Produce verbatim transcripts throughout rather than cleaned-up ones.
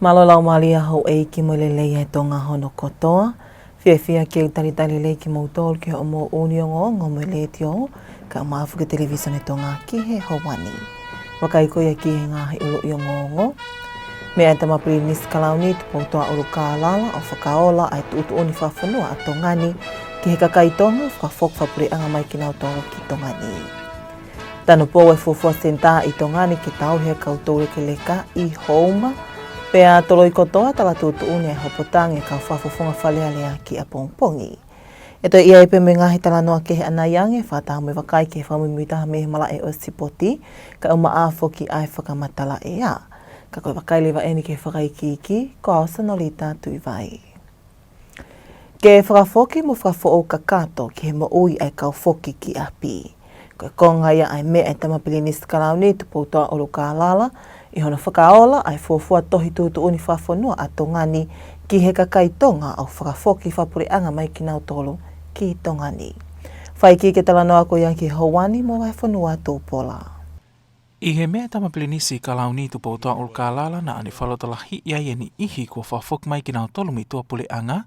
Mālō e laumālie ʻa houʻeiki mo e lelei ʻa e Tonga hono kotoa. Fiefia ke u talitali lelei kimoutolu ki hoʻomou ʻū ongoongo mei he letiō, kae ʻumaʻā foki e Televisone Tonga ki he houa ni. Vakai ko ia ki he ngaahi ʻuluʻi ongoongo. Meʻa e Tama Pilinisi Kalauni Tupoutoʻa ʻUlukālala ʻo fakaola ʻa e tuʻutuʻuni fakafonua ʻa Tonga ni ki he kakai Tonga ʻo fakafoki fakapuleʻanga mai kinautolu ki Tonga ni. Tanupou e fuofua senitā ʻi Tonga ni ke tauhi e kau toulekeleka ʻi Houma, pea toloi kotoa tala tuʻutuʻuni e hopotangi e kau fakafofonga Fale Alea ki ʻapongipongi. ʻE toe ʻi ai pē mo e ngaahi talanoa kehe ʻanai ange, fakataha mo e vakai ki he fakamuimuitaha mei he malaʻe ʻo e sipoti, kae ʻumaʻā foki ʻa e fakamatala ʻea. Ka ko e vakai leva eni ki he fakaikiiki, ko au Sanolita Tuʻivai. Ke fakafoki mo fakafoʻou kakato ki he moʻui ʻa e kau foki ki ʻapi. Ko e konga ia ʻa e meʻa e Tama Pilinisi Kalauni Tupoutoʻa ʻUlukālala, ʻi hono fakaola ʻa e fuofua tohi tuʻutuʻuni fakafonua ʻa Tonga ni ki he kakai Tonga ʻo fakafoki fakapuleʻanga mai kinautolu ki Tonga ni. Fakaikiiki e talanoa ko ia ki he houa ni mo Vahefonua Tupola. ʻI he meʻa e Tama Pilinisi Kalauni Tupoutoʻa ʻUlukālala naʻa ne fakalotolahiʻi ai e niʻihi kuo fakafoki mai kinautolu mei tuʻapuleʻanga,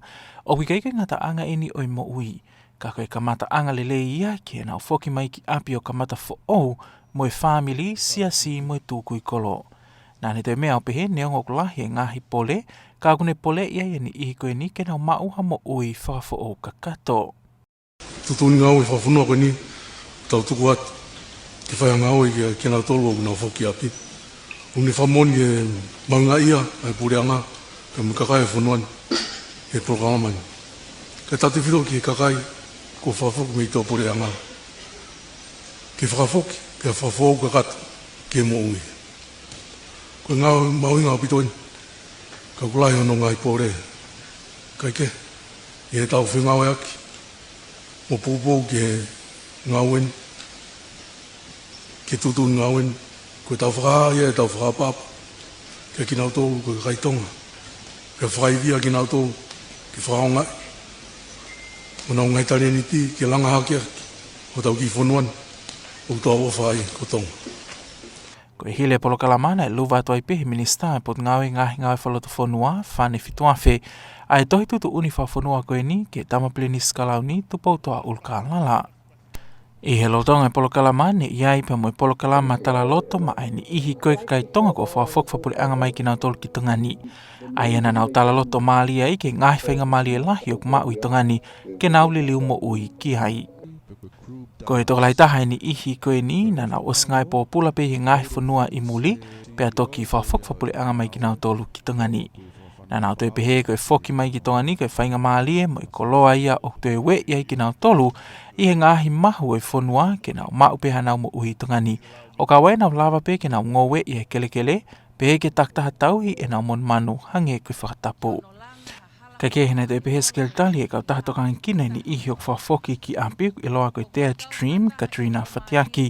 ʻoku ʻikai ke ngataʻanga eni ʻo e moʻui, ka ko e kamataʻanga lelei ia ki heʻenau foki mai ki ʻapi ʻo kamata foʻou mo e fāmili, siasi mo e tukui kolo. Naʻa ne toe meʻa ʻo pehē neongo ʻoku lahi e ngaahi pole, ka ʻoku ne poleʻi ai e niʻihi ko eni ke nau maʻu ha moʻui fakafoʻou kakato. Tuʻutuʻuni ngāue fakafonua ko eni, tau tuku atu ke fai ha ngāue ki, kinautolu ʻoku nau foki ki ʻapi. ʻOku ne fakamoʻoni e mahuʻingaʻia ʻa e puleʻanga, pea mo e kakai e fonua ni, he polokalama ni. Kae tautefito ki he kakai kuo fakafoki mei tuʻapuleʻanga. Ke fakafoki, pea fakafoʻou kakato ki he moʻui. Ko e ngāue mahuʻinga ʻaupito eni, ka ʻoku lahi hono ngaahi pole. Kae kehe, ʻi heʻetau fengāueʻaki mo poupou ki he ngāue ni, ki he tuʻutuʻuni ngāue ni, ko ʻetau fakahā ia ʻetau fakaʻapaʻapa kia kinautolu ko e kakai Tonga, pea fakaivia kinautolu ke fakaongoʻi honau ngaahi talēniti ke langa hake ʻaki hotau kiʻi fonua ni ʻoku tau ʻofa ai ko Tonga. Ko e hili e polokalama naʻe luva atu ai pē he Minisitā e Potungāue Ngaahi Ngāue Fakalotofonua, Fane Fituafe, ʻa e tohi tuʻutuʻuni fakafonua ko eni ki he Tama Pilinisi Kalauni Tupoutoʻa ʻUlukālala. ʻI he lolotonga e polokalama naʻe ʻi ai pea mo e polokalama talaloto maʻa e niʻihi ko e kakai Tonga kuo fakafoki fakapuleʻanga mai kinautolu ki Tonga ni. ʻA ia naʻa nau talaloto mālie ai ki he ngaahi faingamālie lahi ʻoku maʻu ʻi Tonga ni ke nau liliu moʻui ki ai. Ko e tokolahi taha e niʻihi ko eni naʻa nau ʻosi ngāue pōpula pē ʻi he ngaahi fonua ʻi muli, pea toki fakafoki fakapuleʻanga mai kinautolu ki Tonga ni. Naʻa nau toe pehē ko e foki mai ki Tonga ni ko e faingamālie mo e koloa ia ʻoku toe ueʻi ai kinautolu ʻi he ngaahi mahu ʻo e fonua ke nau maʻu pē haʻanau moʻui ʻi Tonga ni, ʻo kau ai ʻenau lava pē ke nau ngoueʻi e kelekele, pehē ki he takitaha tauhi ʻenau monumanu hangē ko e fakatapu. Kae kehe naʻe toe pehē ʻe he Sekelitali e kautaha tokangekina e niʻihi ʻoku fakafoki ki ʻapi ʻoku ʻiloa ko e Dare to Dream, Katrina Fatiaki,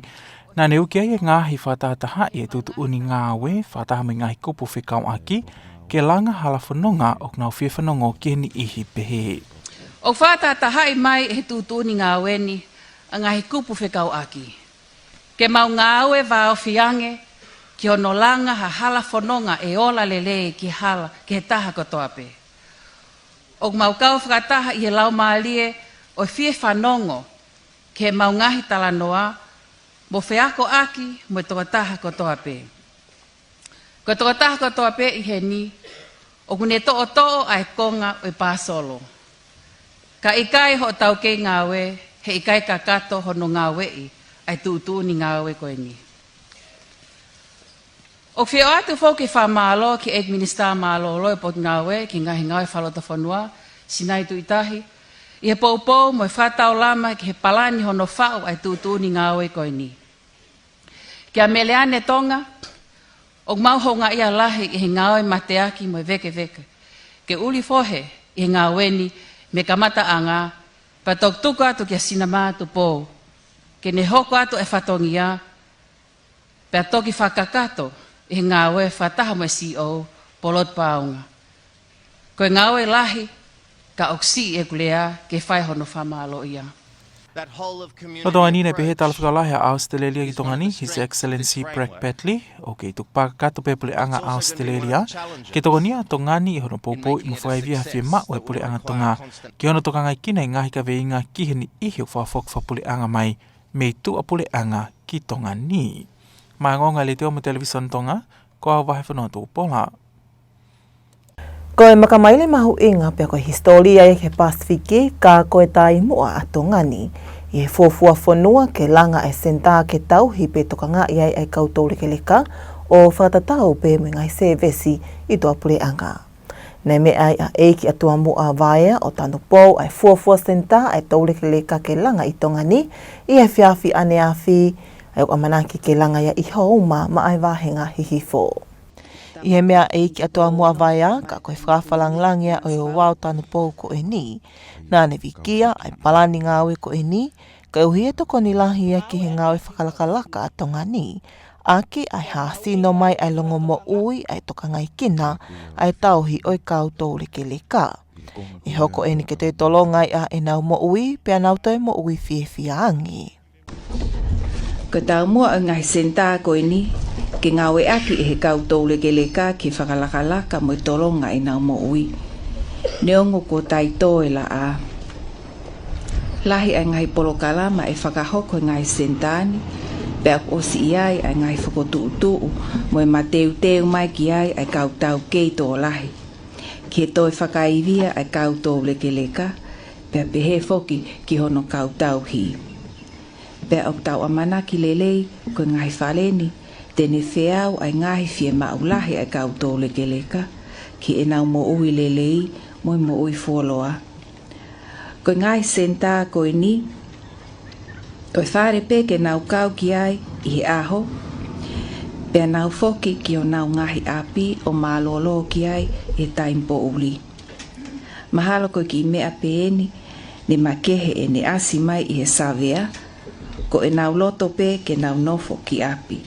naʻa ne uki ai e ngaahi fakatahatahaʻi e tuʻutuʻuni ngāue, fakataha mo e ngaahi kupu fekauʻaki, ke langa hala fononga ʻoku nau fie fanongo ki he niʻihi pehē. ʻOku fakatahatahaʻi mai ʻe he tuʻutuʻuni ngāue ni ʻa e ngaahi kupu fekauʻaki ke mau ngāue vāofi ange ki hono langa ha hala fononga ʻe ola lelei ki he hala, ki he taha kotoa pē. ʻOku mau kau fakataha ʻi he laumālie ʻo e fie fanongo ki heʻemau ngaahi talanoa mo feakoʻaki mo e tokotaha kotoa pē. Ko e tokotaha kotoa pē ʻi heni ʻoku ne toʻotoʻo ʻa e konga ʻo e pāsolo. Ka ʻikai hoʻo taukei ngāue, heʻikai kakato hono ngāueʻi ʻa e tuʻutuʻuni ngāue ko eni. ʻOku fie ʻoatu foki e fakamālō ki he ʻEiki Minisitā Mālōlō e Potungāue ki he Ngaahi Ngāue Fakalotofonua, Sinai Tuʻitahi, ʻi he poupou mo e fakataulama ki he palani hono faʻu ʻa e tuʻutuʻuni ngāue ko eni. Kia Meleane Tonga, ʻoku mau houngaʻia lahi ʻi he ngāue mateaki mo e vēkeveke ke ʻuli fohe ʻi he ngāue ni mei he kamataʻanga, pea toki tuku atu kia Sinamā Tupou ke ne hoko atu e fatongia, pea toki fakakakato ʻi he ngāue fakataha mo e C E O, Polotu Pāunga. Ko e ngāue lahi, ka ʻoku siʻi ʻeku lea ke fai hono fakamālōʻia. Lolotonga ni naʻe pehē ʻe he talafekau lahi ʻa ʻAositelēlia ki Tonga ni, His Excellency Brad Paisley, ʻoku kei tukupā kakato pē puleʻanga ʻAositelēlia ke tokonia ʻa Tonga ni ʻi hono poupouʻi mo fakaivia ha fiemaʻu ʻa e puleʻanga Tonga ki hono tokangaekina e ngaahi kaveinga ki he niʻihi ʻoku fakafoki fakapuleʻanga mai mei tuʻapuleʻanga ki Tonga ni. Māngonga e Letiō mo e Televisone Tonga, ko au Vahefonua Tuʻupola. Ko e makamaile mahuʻinga pea ko e hisitōlia ia ki he Pasifiki, ka ko e taumuʻa ʻa Tonga ni ʻi he fuofua fonua ke langa e senitā ke tauhi pe tokangaʻi ai ʻa e kau toulekeleka ʻo fakatatau pē mo e ngaahi sēvesi ʻi tuʻapuleʻanga. Naʻe meʻa ai ʻa ʻEiki ʻa Tuamoa Vaea ʻo Tanupou ʻa e fuofua senitā ʻa e toulekeleka ke langa ʻi Tonga ni ʻi he efiafi ʻaneafi, ʻa ia ʻoku ʻamanaki ke langa ia ʻi Houma maʻá e vāhenga Hihifo. ʻI he meʻa ʻa ʻEiki ʻa Tuamoa Vaea, ka ko e fakaʻafa langilangi ia ʻo e ouau Tanupou ko eni. Naʻá ne vikia ʻa e palani ngāue ko eni, koeʻuhi ʻe tokoni lahi ia ki he ngāue fakalakalaka ʻa Tonga ni, ʻaki ʻa e hāsino mai ʻa e longomoʻui ʻa e tokangaekina ʻa e tauhi ʻo e kau toulekeleka. ʻE hoko eni ke toe tolonga ai ʻa ʻenau moʻui, pea nau toe moʻui fiefia ange. Ko e taumuʻa ʻo e ngaahi senitā ko eni, ke ngāueʻaki ʻe he kau toulekeleka ke fakalakalaka mo e tolonga ʻenau moʻui. Neongo kuo taitō e laʻā. Lahi ʻa e ngaahi polokalama ʻe fakahoko he ngaahi senitā ni, pea ʻoku ʻosi ʻi ai ʻa e ngaahi fokotuʻutuʻu mo e mateuteu mai ki ai ʻa e kau taukei tokolahi ki he toe fakaivia ʻa e kau toulekeleka, pea pehē foki ki hono kau tauhi. Pea ʻoku tau ʻamanaki lelei ko e ngaahi fale ni te ne feau ʻa e ngaahi fiemaʻu lahi ʻa e kau toulekeleka ki heʻenau moʻui lelei mo e moʻui fuoloa. Ko e ngaahi senitā ko eni, ko e fale pē ke nau kau ki ai ʻi he ʻaho, pea nau foki ki honau ngaahi ʻapi ʻo mālōlō ki ai ʻi he taimi poʻuli. Mahalo ko e kiʻi meʻa pē eni ne makehe ʻene ʻasi mai ʻi he savea, ko ʻenau loto pē ke nau nofo ki ʻapi.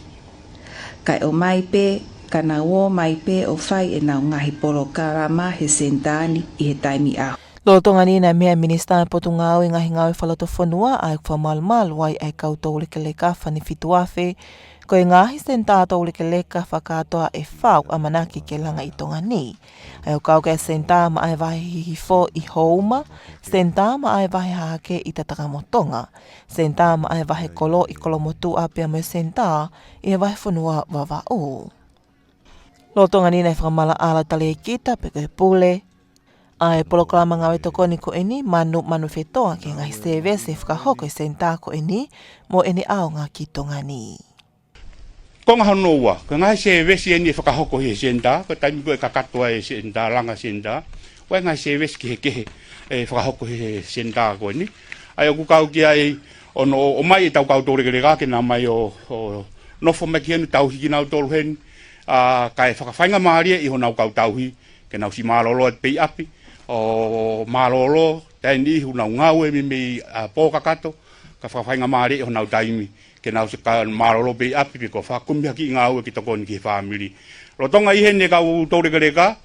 Kae ʻomai pē, ka nau ō mai pē ʻo fai ʻenau ngaahi polokalama he senitā ni ʻi he taimi ʻaho. Lolotonga ni naʻe meʻa e Minisitā Potungāue Ngaahi Ngāue Fakalotofonua ʻa ʻoku fakamalumalu ai ʻa e kau toulekeleka fānau fitu afe, ko e ngaahi senitā toulekeleka fakakātoa ʻe fā ʻoku ʻamanaki ke langa ʻi Tonga ni. ʻA ia ʻoku kau ki ai e senitā maʻá e vahe Hihifo ʻi Houma, senitā maʻá e vahe Hahake ʻi Tatakamotonga, senitā maʻá e vahe Kolo ʻi Kolomotuʻa pea mo e senitā ʻi he vahefonua Vavaʻu. Lolotonga ni naʻe fakamaʻalaʻala ʻe he Taliekita pe ko e Pule ʻa e polokalama ngāue tokoni ko eni, Manu Manufetoa, ki he ngaahi sēvesi ʻe fakahoko ʻe he senitā ko eni mo ʻene ʻaonga ki Tonga ni. Konga hono ua, ko e ngaahi sēvesi eni ʻe fakahoko ʻe he senitā, ko e taimi ko ē ʻe kakato ai e senitā, langa senitā, ʻoku ʻi ai e ngaahi sēvesi kehekehe ʻe fakahoko ʻe he senitā ko eni. ʻA ia ʻoku kau ki ai ʻo nau ō mai ʻetau kau toulekeleka ke nau ō mai ʻo, ʻo nofo mai ki heni, tauhi kinautolu heni, ʻa, kae fakafaingamālie ʻi honau kau tauhi, ke nau siʻi mālōlō atu pē ʻi ʻapi, ʻo mālōlō, taimi ʻe niʻihi ʻoku nau ngāue meimei, ʻa, pō kakato, ka fakafaingamālie ʻi honau taimi ke nau siʻi mālōlō pē ʻi ʻapi pe ko e fakakumi ha kiʻi ngāue ke tokoni ki he fāmili. Lolotonga ʻi heni e kau toulekeleka,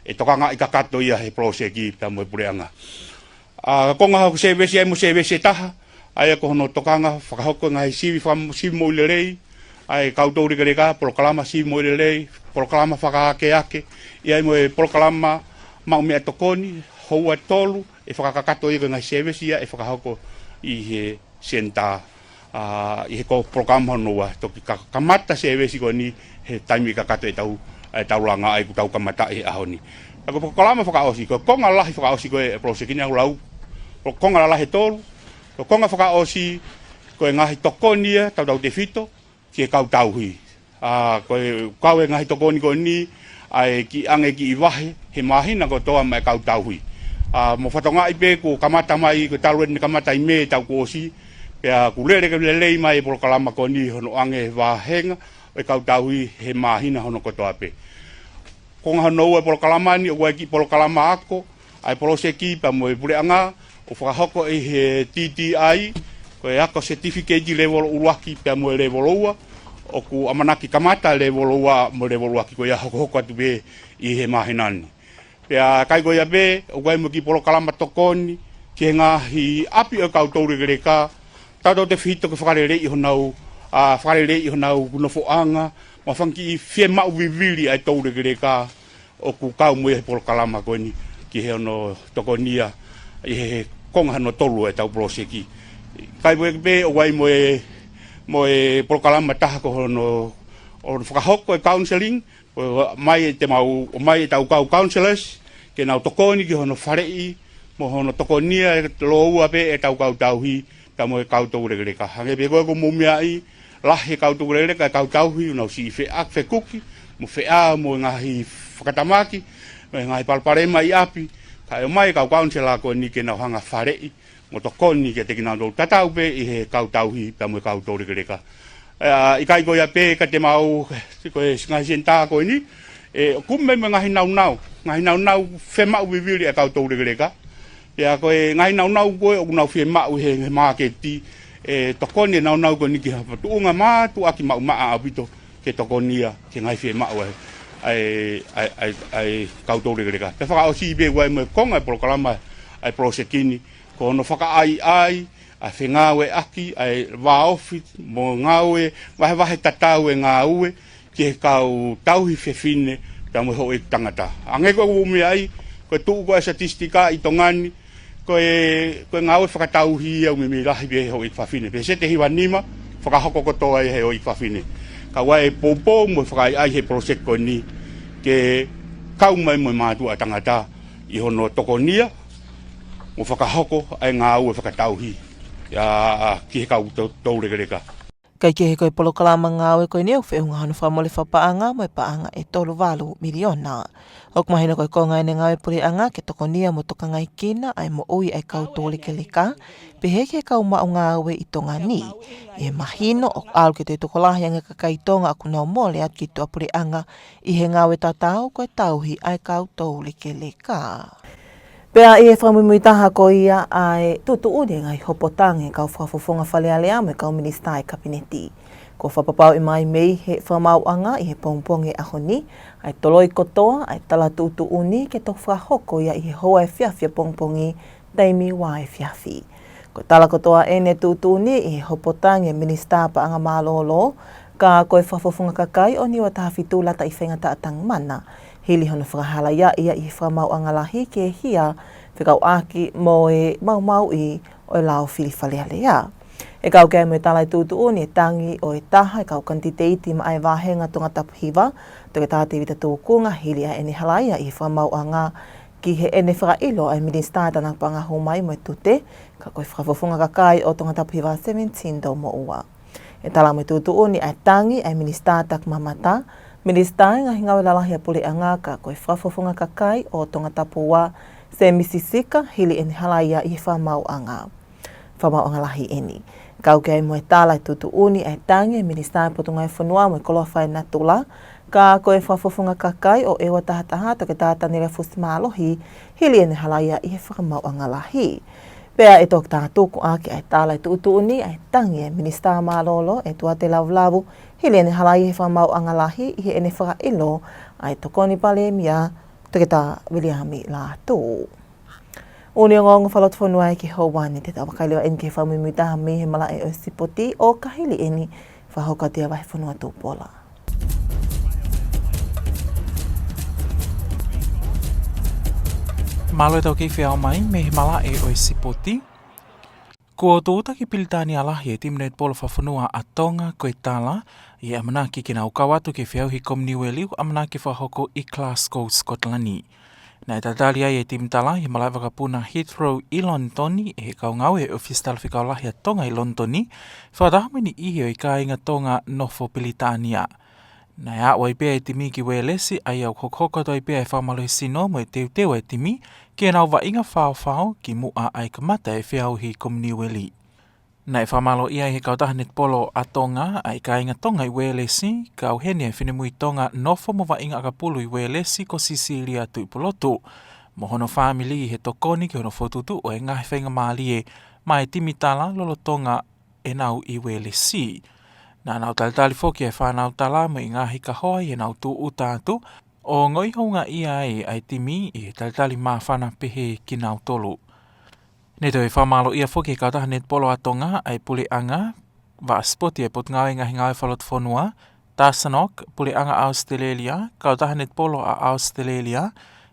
ʻe tokangaʻi kakato ia ʻe he poloseki pea mo e puleʻanga. ʻA, konga ʻoku sēvesi ai mo e sēvesi ʻe taha, ʻa ia ko hono tokanga fakahoko e ngaahi sivi faka-, sivi moʻui lelei ʻa e kau toulekeleka, polokalama sivi moʻui lelei, polokalama fakaakeake, ʻi ai mo e polokalama maʻu meʻatokoni, houa ʻe tolu, ʻe fakakakato ia ko e ngaahi sēvesi ia ʻe fakahoko ʻe he senitā, ʻa, ʻi he ko e polokalama hono ua, toki ka-, kamata sēvesi ko eni he taimi ʻe kakato ʻetau, ʻetau langa ai, ʻoku tau kamata ʻi he ʻaho ni. ʻA ia ko e polokalama fakaʻosi, ko e konga lahi fakaʻosi ko ē e poloseki ni ʻoku lau, ko e konga lalahi ʻe tolu, ko e konga fakaʻosi ko e ngaahi tokoni ia tautautefito ki he kau tauhi. ʻA, ko e kau e ngaahi tokoni ko eni, ʻa e kiʻi ʻange kiʻi vahe he māhina kotoa maʻá e kau tauhi. ʻA, mou fakatokangaʻi pē kuo kamata mai, ko e talu eni kamata ʻi Mē taʻu kuo ʻosi, pea ʻoku lele ke lelei mai e polokalama ko eni hono ʻange e vāhenga ʻo e kau tauhi he māhina hono kotoa pē. Konga hono ua e polokalama ni, ʻoku ʻi ai e kiʻi polokalama ako ʻa e poloseki pea mo e puleʻanga, ʻoku fakahoko ʻe he T T I, ko e ako certificate level ʻuluaki pea mo e level ua, ʻoku ʻamanaki kamata level ua mo e level ʻuluaki ko ia hokohoko atu pē ʻi he māhina ni. Pea ʻikai ko ia pē, ʻoku ʻi ai mo e kiʻi polokalama tokoni ki he ngaahi ʻapi ʻo e kau toulekeleka, tautefito ke fakaleleiʻi honau, ʻa, fakaleleiʻi honau nofoʻanga, mo e fanga kiʻi fiemaʻu vivili ʻa e toulekeleka ʻoku kau mo ia he polokalama ko eni ki he ono tokonia ʻi he konga hono tolu ʻetau poloseki. Kae ʻumaʻā pē ʻoku ʻi ai mo e, mo e polokalama taha ko hono, hono fakahoko e counseling, ʻo mai e te mau, ʻo mai ʻetau kau counsellors, ke nau tokoni ki hono faleʻi, mo hono tokonia e lōua pē ʻetau kau tauhi, pea mo e kau toulekeleka. Hangē pē ko e ko mou meaʻi, lahi e kau toulekeleka, e kau tauhi, ʻoku nau siʻi feʻa, fekuki, mo feʻao, mo e ngaahi fakatamaki, mo e ngaahi palopalema ʻi ʻapi, kae ʻomai e kau counsellor ko eni ke nau hanga faleʻi, mo tokoni kiate kinautolu tatau pē ʻi he kau tauhi pea mo e kau toulekeleka. ʻE, ʻikai ko ia pē ka te mau, ko e ngaahi senitā ko eni, ʻe, ʻoku kumi mai mo e ngaahi naunau, ngaahi naunau fiemaʻu vivili ʻa e kau toulekeleka. Pea ko e ngaahi naunau ko ē ʻoku nau fiemaʻu he, he māketi, ʻe tokoni e naunau ko eni ki ha tuʻunga mātuʻaki maʻumaʻa ʻaupito ke tokonia, ki he ngaahi fiemaʻu ʻa e, ʻa e, ʻa e, ʻa e, ʻa e kau toulekeleka. Pea fakaʻosi pē ʻoku ʻi ai mo e konga e polokalama ʻa e poloseki ni, ko hono fakaʻaiʻai ʻa e fengāueʻaki ʻa e vāofi mo e ngāue, vahevahe tatau e ngāue ki he kau tauhi fefine pea mo e houʻeiki tangata. Hangē ko e ʻoku mou meaʻi, ko e tuʻu ko ē e statistika ʻi Tonga ni, ko e, ko e ngāue fakatauhi ia ʻoku meimei lahi pē he houʻeiki fafine. Pea sētā hiva nima, fakahoko kotoa ia he houʻeiki fafine. Ka ʻoku ʻi ai e poupou mo e fakaʻaiʻai he poloseki ko eni ke kau mai mo e mātuʻa tangata ʻi hono tokonia, mo fakahoko ʻa e ngāue fakatauhi ia ki he kau tou-, toulekeleka. Kae kehe ko e polokalama ngāue ko eni ʻoku feʻunga hono fakamole fakapaʻanga mo e paʻanga ʻe tolu valu miliona. ʻOku mahino ko e konga ʻene ngāue puleʻanga ke tokonia mo tokangaekina ʻa e moʻui ʻa e kau toulekeleka, pehē ki he kau maʻu ngāue ʻi Tonga ni. ʻI he mahino ʻoku ʻalu ke toe tokolahi ange e kakai Tonga ʻoku nau mole atu ki tuʻa puleʻanga ʻi he ngāue tatau ko e tauhi ʻa e kau toulekeleka. Pea ʻi he fakamuimuitaha ko ia ʻa e tuʻutuʻuni e ngaahi hopo tangi e kau fakafofonga Fale Alea mo e kau minisitā ʻo e Kapineti. Kuo fakapapauʻi mai mei he fakamaauʻanga ʻi he pongipongi ʻo e ʻaho ni, ʻa e toloi kotoa ʻa e tala tuʻutuʻuni ke toki fakahoko ia ʻi he houa efiafi ʻapongipongi taimi ua efiafi. Ko e tala kotoa ʻeni e tuʻutuʻuni ʻi he hopo tangi e Minisitā Paʻanga Mālōlō, ka ko e fakafofonga kakai ʻo Niuatahafitu Lataʻifeingataʻa Tangimana, hili hono fakahalaiaʻi ia ʻi he fakamaauʻanga lahi ki he hia fekauʻaki mo e maumauʻi ʻo e lao fili Fale Alea. ʻE kau ki ai mo e tala e tuʻutuʻuni e tangi ʻo e taha e kau kanititeiti maʻa e vāhenga Tongatapu Hiva, Toketā Tēvita Tūkunga, hili ʻa ʻene halaia ʻi he fakamaauʻanga ki heʻene fakaʻilo ʻa e Minisitā ʻi he Tānaki Paʻanga Hū Mai mo e Tute, ka ko e fakafofonga kakai ʻo Tongatapu Hiva Seventeen Toumoʻua. ʻE tala mo e tuʻutuʻuni ʻa e tangi ʻa e Minisitā Taki Mamata, Minisitā ʻi he Ngaahi Ngāue Lalahi ʻa e Puleʻanga, ka ko e fakafofonga kakai ʻo Tongatapu Ua, Sēmisi Sika, hili ʻene halaia ʻi he fakamaauʻanga. Fakamaauʻanga lahi ʻeni. Kau ki ai mo e tala e tuʻutuʻuni ʻa e tangi e Minisitā Potungāue Fonua mo e Koloa Fakaenatula, ka ko e fakafofonga kakai ʻo ʻEua Tahataha, Toketā Tanele Fusi Mālohi, hili ʻene halaia ʻi he fakamaauʻanga lahi. Pea ʻe toki tā tuku ʻaki ʻa e tala e tuʻutuʻuni ʻa e tangi e Minisitā Mālōlō, ʻEtuate Lavulavu, hili ʻene halaia ʻi he fakamaauʻanga lahi ʻi heʻene fakaʻilo ʻa e Tokoni Palēmia, Toketā Viliami Lātū. ʻOku ne ongoongo fakalotofonua ia ki he houa ni. Te tau vakai leva ʻeni ki he fakamuimuitaha mei he malaʻe ʻo e sipoti ʻo ka hili ʻeni fakahoko atu ia Vahefonua Tupola. Mālō e tau kei feʻao mai mei he malaʻe ʻo e sipoti. Kuo tūʻuta ki Pilitānia Lahi e timi netipolo fakafonua ʻa Tonga ko e Tala, ʻi he ʻamanaki ke nau kau atu ki he feʻauhi Kominiueli ʻoku ʻamanaki fakahoko ʻi Glasgow, Scotland. Naʻe tatali ai e timi Tala ʻi he malaʻe vakapuna Heathrow ʻi Lonitoni ʻe he kau ngāue ʻo e ʻOfisi Talafekau Lahi ʻa Tonga ʻi Lonitoni, fakataha mo e niʻihi ʻo e kāinga Tonga nofo Pilitānia. Naʻe aʻu ai pē e timi ki Uēlesi, ʻa ia ʻoku hokohoko atu ai pē e fakamālohisino mo e teuteu e timi ki heʻenau vaʻinga faofao ki muʻa ʻa e kamata e feʻauhi Kominiueli. Naʻe fakamālōʻia ʻe he kautaha netipolo ʻa Tonga ʻa e kāinga Tonga ʻi Uēlesi, kau heni e finemui Tonga nofo mo vaʻinga ʻakapulu ʻi Uēlesi ko Sisilia Tuʻipulotu mo hono fāmili ʻi he tokoni ki hono fokotuʻutuʻu e ngaahi faingamālie maʻa e timi Tala lolotonga ʻenau ʻi Uēlesi. Naʻa nau talitali foki e fānau Tala mo e ngaahi kahoa ʻi heʻenau tūʻuta atu, ʻo ongoʻi houngaʻia ai ʻa e timi ʻi he talitali māfana pehē kinautolu. Ne toe fakamālōʻia foki ʻe he Kautaha Netipolo ʻa Tonga ʻa e puleʻanga vaʻa sipoti ʻa e Potungāue Ngaahi Ngāue Fakalotofonua, Tasanok, Puleʻanga ʻAositelēlia, Kautaha Netipolo ʻa ʻAositelēlia,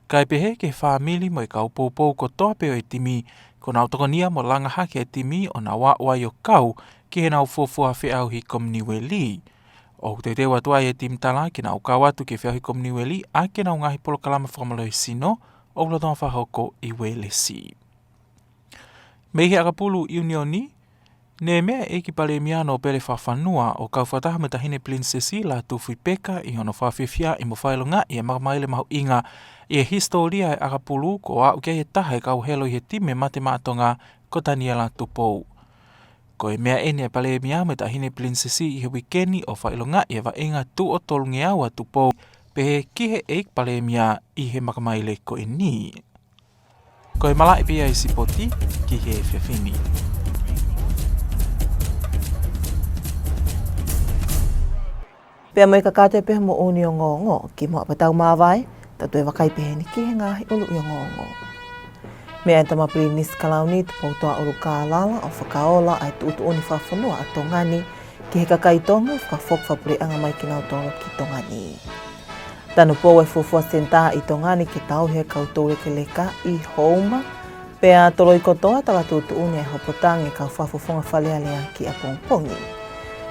kae pehē ki he fāmili mo e kau poupou kotoa pē ʻo e timi, kuo nau tokonia mo langa hake e timi ʻo nau aʻu ai ʻo kau ki heʻenau fuofua feʻauhi Kominiueli. ʻOku teuteu atu ai e timi tala ke nau kau atu ki he feʻauhi Kominiueli ʻaki ʻenau ngaahi polokalama fakamālohisino ʻoku lolotonga fakahoko ʻi Uēlesi. Mei he ʻakapulu ʻiunioni, ne meʻa ʻEiki Palēmia Nōpele fakafanua ʻo kau fakataha mo e Taʻahine Pilinisesi Lātūfuipeka ʻi hono fakafiefiaʻi mo fakaʻilongaʻi e makamaile mahuʻinga ʻi he hisitōlia ʻo e ʻakapulu kuo aʻu ki ai e taha e kau helo ʻi he timi Mate Maʻa Tonga ko Taniela Tupou. Ko e meʻa ʻeni ʻa e Palēmia mo e Taʻahine Pilinisesi ʻi he uike ni ʻo fakaʻilongaʻi e vaʻinga tuʻo tolungeau ʻa Tupou, pehē ki he ʻEiki Palēmia ʻi he makamaile ko ʻeni. Ko e malaʻe pē ia ʻi he sipoti ki he efiafi ni. Pea mo e kakato pē moʻoni ongoongo, kimuʻa pea tau māvae, tau toe vakai pē heni ki he ngaahi ʻuluʻi ongoongo. Meʻa ʻa e Tama Pilinisi Kalauni Tupoutoʻa ʻUlukālala ʻo fakaola ʻa e tuʻutuʻuni fakafonua ʻa Tonga ni ki he kakai Tonga ʻo fakafoki fakapuleʻanga mai kinautolu ki Tonga ni. Tanu pou e fuofua senitā ʻi Tonga ni ke tauhi e kau toulekeleka ʻi Houma, pea toloi kotoa tala tuʻutuʻuni e hopo tangi e kau fakafofonga Fale Alea ki ʻapongipongi.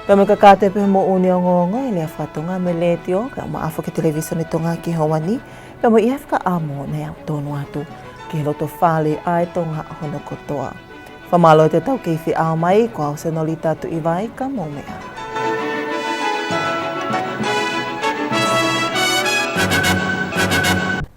Pea mo e kakato pē moʻoni ongoongo ʻi he lea faka-Tonga mei he Letiō, kae ʻumaʻā foki e Televīsone Tonga ki Houma ni, pea mo e fakaʻamu naʻa tau tonu atu ki he loto fale ʻa e Tonga hono kotoa. Fakamālō atu ʻetau kei feʻao mai, ko au Senolita Tuʻivai, ka mou meʻa.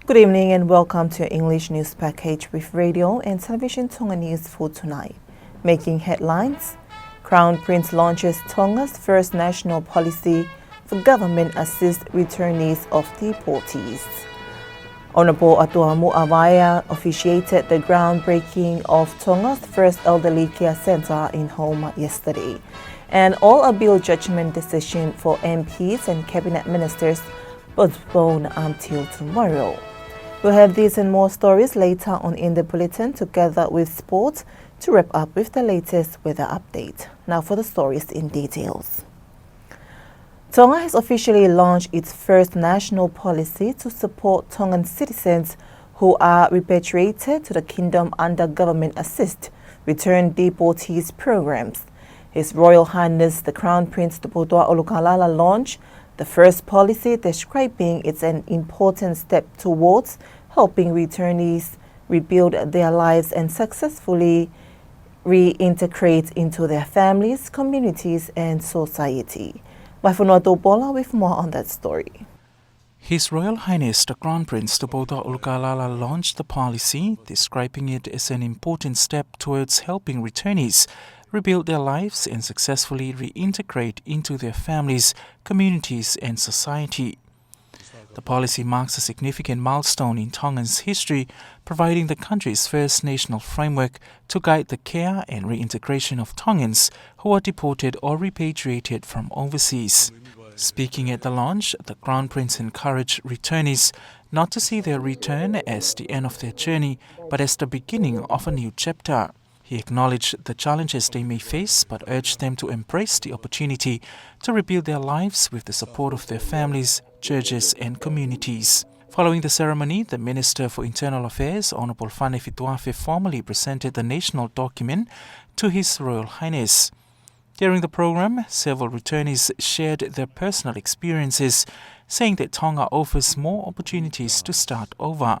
Good evening and welcome to your English news package with Radio and Television Tonga News for tonight. Making headlines, Crown Prince launches Tonga's first national policy for government assist returnees of deportees. Honourable ʻAtoa Muʻavaea officiated the groundbreaking of Tonga's first elderly care centre in Houma yesterday. And All Appeal judgment decision for M Ps and cabinet ministers postponed until tomorrow. We'll have these and more stories later on in the bulletin, together with sport, to wrap up with the latest weather update. Now for the stories in details. Tonga has officially launched its first national policy to support Tongan citizens who are repatriated to the kingdom under government assist return deportees programs. His Royal Highness the Crown Prince Tupoutoʻa ʻUlukālala launched the first policy, describing it's an important step towards helping returnees rebuild their lives and successfully reintegrate into their families, communities, and society. Vaifonua Tupola with more on that story. His Royal Highness the Crown Prince Tupoutoʻa ʻUlukālala launched the policy, describing it as an important step towards helping returnees rebuild their lives and successfully reintegrate into their families, communities, and society. The policy marks a significant milestone in Tongan's history, providing the country's first national framework to guide the care and reintegration of Tongans who are deported or repatriated from overseas. Speaking at the launch, the Crown Prince encouraged returnees not to see their return as the end of their journey, but as the beginning of a new chapter. He acknowledged the challenges they may face, but urged them to embrace the opportunity to rebuild their lives with the support of their families, churches, and communities. Following the ceremony, the Minister for Internal Affairs, Honourable Fane Fituafe, formally presented the national document to His Royal Highness. During the program, several returnees shared their personal experiences, saying that Tonga offers more opportunities to start over.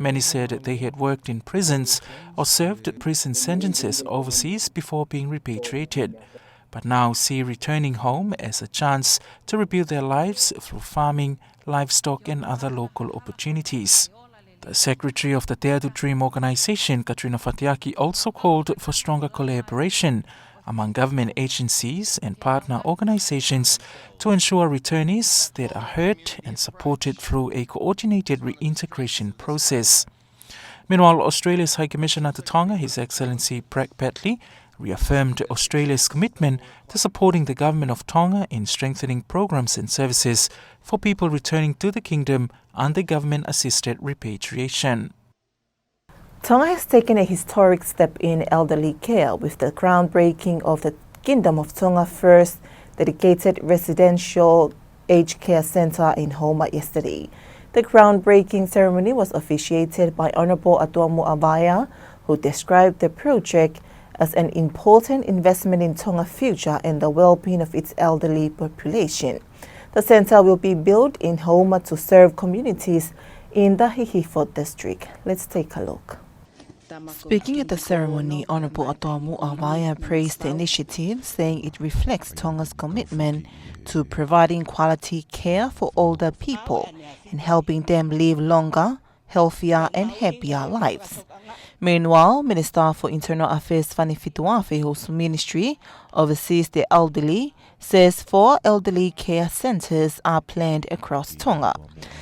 Many said they had worked in prisons or served prison sentences overseas before being repatriated, but now see returning home as a chance to rebuild their lives through farming, livestock, and other local opportunities. The secretary of the Dare to Dream organization, Katrina Fatiaki, also called for stronger collaboration among government agencies and partner organizations to ensure returnees that are heard and supported through a coordinated reintegration process. Meanwhile, Australia's High Commissioner to Tonga, His Excellency Brad Bradley, reaffirmed Australia's commitment to supporting the Government of Tonga in strengthening programs and services for people returning to the kingdom under government-assisted repatriation. Tonga has taken a historic step in elderly care with the groundbreaking of the Kingdom of Tonga first dedicated residential aged care centre in Houma yesterday. The groundbreaking ceremony was officiated by Honourable Atuamuʻa Vaea, who described the project as an important investment in Tonga's future and the well-being of its elderly population. The centre will be built in Houma to serve communities in the Hihifo district. Let's take a look. Speaking at the ceremony, Honourable Atuamuʻa Vaea praised the initiative, saying it reflects Tonga's commitment to providing quality care for older people and helping them live longer, healthier and happier lives. Meanwhile, Minister for Internal Affairs Fani Fituafe, whose ministry oversees the elderly, says four elderly care centres are planned across Tonga.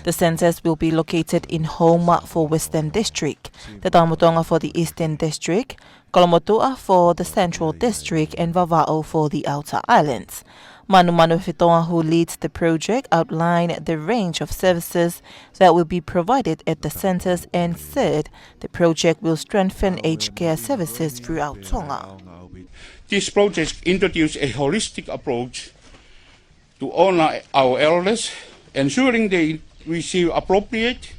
The centres will be located in Houma for Western District, Taitamotonga for the Eastern District, Kolomotuʻa for the Central District, and Vavaʻu for the Outer Islands. Manu Manufetoa, who leads the project, outlined the range of services that will be provided at the centres and said the project will strengthen aged care services throughout Tonga. This project introduces a holistic approach to honour our elders, ensuring they receive appropriate,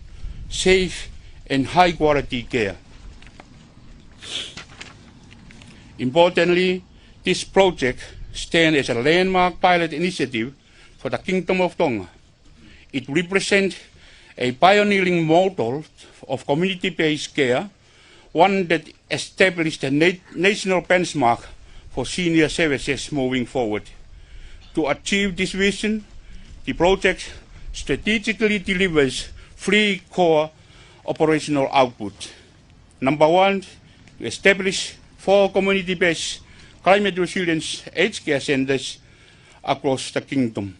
safe and high quality care. Importantly, this project stands as a landmark pilot initiative for the Kingdom of Tonga. It represents a pioneering model of community-based care, one that established a na-, national benchmark for senior services moving forward. To achieve this vision, the project strategically delivers three core operational outputs. Number one, we establish four community-based climate resilience aged care centres across the Kingdom.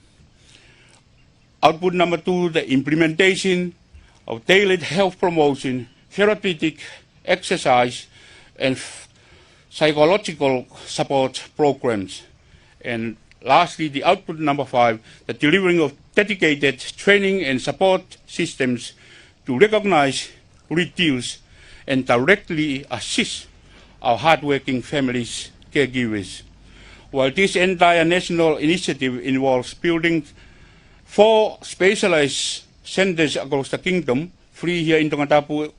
Output number two, the implementation of tailored health promotion, therapeutic exercise and f-, psychological support programs. And lastly, the output number five, the delivering of dedicated training and support systems to recognise, reduce and directly assist our hardworking families, caregivers. While this entire national initiative involves building four specialised centres across the Kingdom, three here in Tongatapu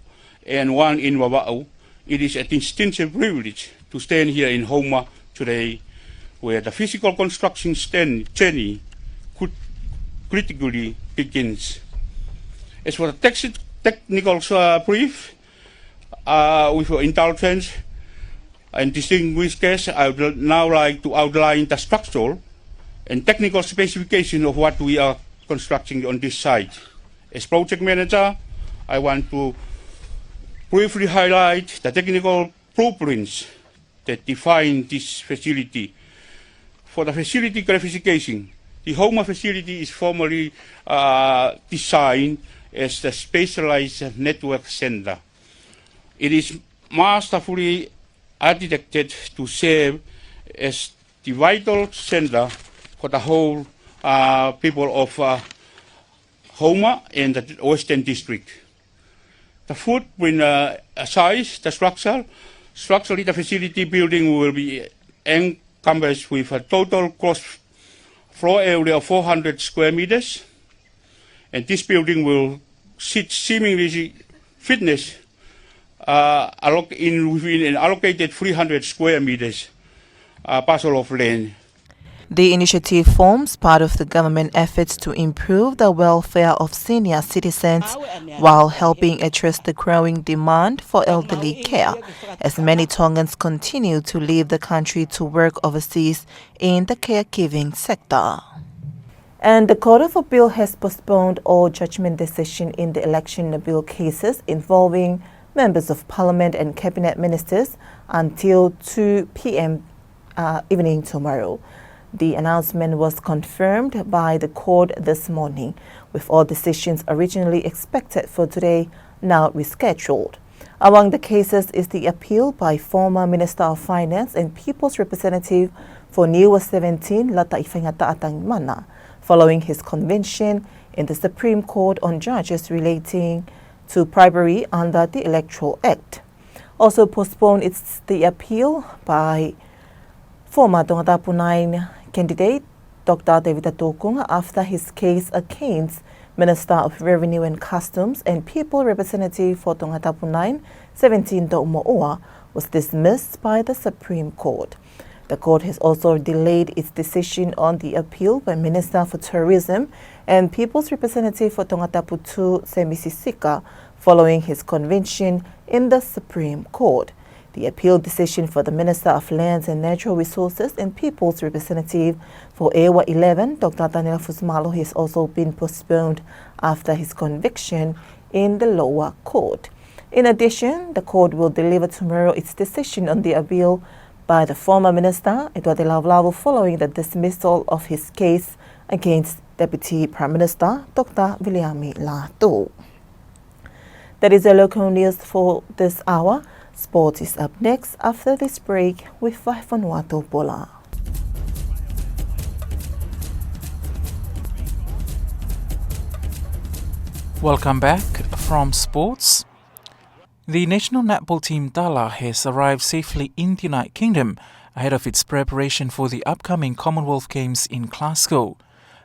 and one in Vavaʻu, it is a distinctive privilege to stand here in Houma today, where the physical construction stand journey could critically begins. As for the tex-, technical, uh, brief, uh, with your indulgence and distinguished guests, I would now like to outline the structural and technical specification of what we are constructing on this site. As project manager, I want to briefly highlight the technical blueprints that define this facility. For the facility clarification, the Houma facility is formally, uh, designed as the specialized network center. It is masterfully architected to serve as the vital center for the whole, uh, people of, uh, Houma and the Western District. The footprint, uh, size, the structure, structurally the facility building will be encompassed with a total gross floor area of four hundred square meters, and this building will sit seemingly fitness, uh, alloc-, in within an allocated three hundred square meters, uh, parcel of land. The initiative forms part of the government efforts to improve the welfare of senior citizens while helping address the growing demand for elderly care, as many Tongans continue to leave the country to work overseas in the caregiving sector. And the Court of Appeal has postponed all judgment decision in the election appeal cases involving members of Parliament and Cabinet Ministers until two p.m., uh, evening tomorrow. The announcement was confirmed by the court this morning, with all decisions originally expected for today now rescheduled. Among the cases is the appeal by former Minister of Finance and People's Representative for Niua seventeen, Lataʻi Faingataʻa Tangimana, following his conviction in the Supreme Court on charges relating to bribery under the Electoral Act. Also postponed its the appeal by former Tongatapu nine candidate Doctor Tevita Tūkunga after his case against Minister of Revenue and Customs and People Representative for Tongatapu nine, Seventeen Toumoʻua, was dismissed by the Supreme Court. The court has also delayed its decision on the appeal by Minister for Tourism and People's Representative for Tongatapu two, Semi Sisika, following his conviction in the Supreme Court. The appeal decision for the Minister of Lands and Natural Resources and People's Representative for ʻEua eleven, Doctor Taniela Fusimalo, has also been postponed after his conviction in the lower court. In addition, the court will deliver tomorrow its decision on the appeal by the former minister, ʻEtuate Lavulavu, following the dismissal of his case against Deputy Prime Minister Doctor Viliami Lātū. That is the local news for this hour. Sport is up next after this break with Vahefonua Tupola. Welcome back from sports. The national netball team Tala has arrived safely in the United Kingdom ahead of its preparation for the upcoming Commonwealth Games in Glasgow.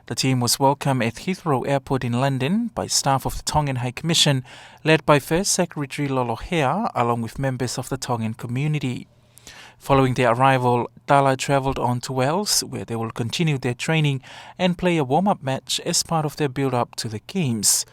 The team was welcomed at Heathrow Airport in London by staff of the Tongan High Commission, led by First Secretary Lolo Hea, along with members of the Tongan community. Following their arrival, Tala travelled on to Wales, where they will continue their training and play a warm-up match as part of their build-up to the Games.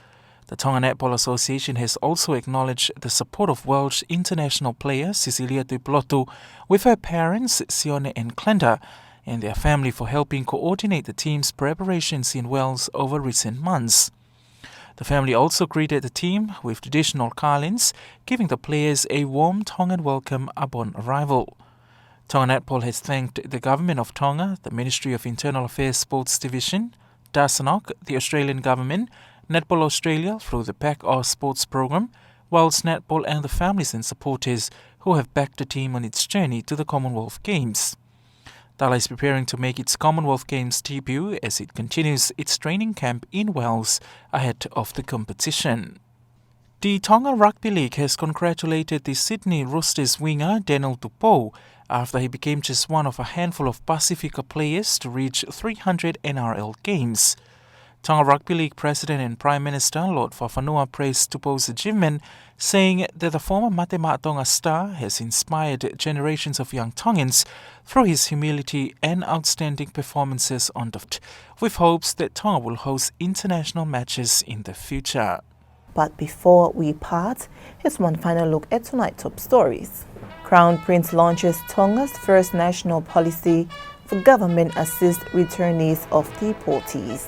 The Tonga Netball Association has also acknowledged the support of Welsh international player Sisilia Tuipulotu, with her parents, Sione and Glenda, and their family for helping coordinate the team's preparations in Wales over recent months. The family also greeted the team with traditional garlands, giving the players a warm Tongan welcome upon arrival. Tonga Netball has thanked the Government of Tonga, the Ministry of Internal Affairs Sports Division, TASNOC, the Australian Government, Netball Australia through the Pack Aus Sports Programme, Wales Netball and the families and supporters who have backed the team on its journey to the Commonwealth Games. Tala is preparing to make its Commonwealth Games debut as it continues its training camp in Wales ahead of the competition. The Tonga Rugby League has congratulated the Sydney Roosters winger Daniel Tupou after he became just one of a handful of Pasifika players to reach three hundred N R L games. Tonga Rugby League President and Prime Minister Lord Fafanua praised Tupou's achievement, saying that the former Mate Maʻa Tonga star has inspired generations of young Tongans through his humility and outstanding performances on the field, with hopes that Tonga will host international matches in the future. But before we part, here's one final look at tonight's top stories. Crown Prince launches Tonga's first national policy for government assist returnees of deportees.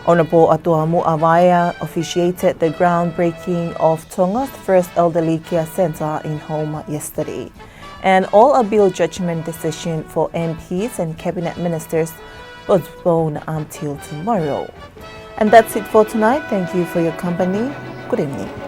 Honourable ʻAtua Muʻa Vaea officiated the groundbreaking of Tonga's first elderly care centre in Houma yesterday. And all appeal judgment decision for M Ps and cabinet ministers postponed until tomorrow. And that's it for tonight. Thank you for your company. Good evening.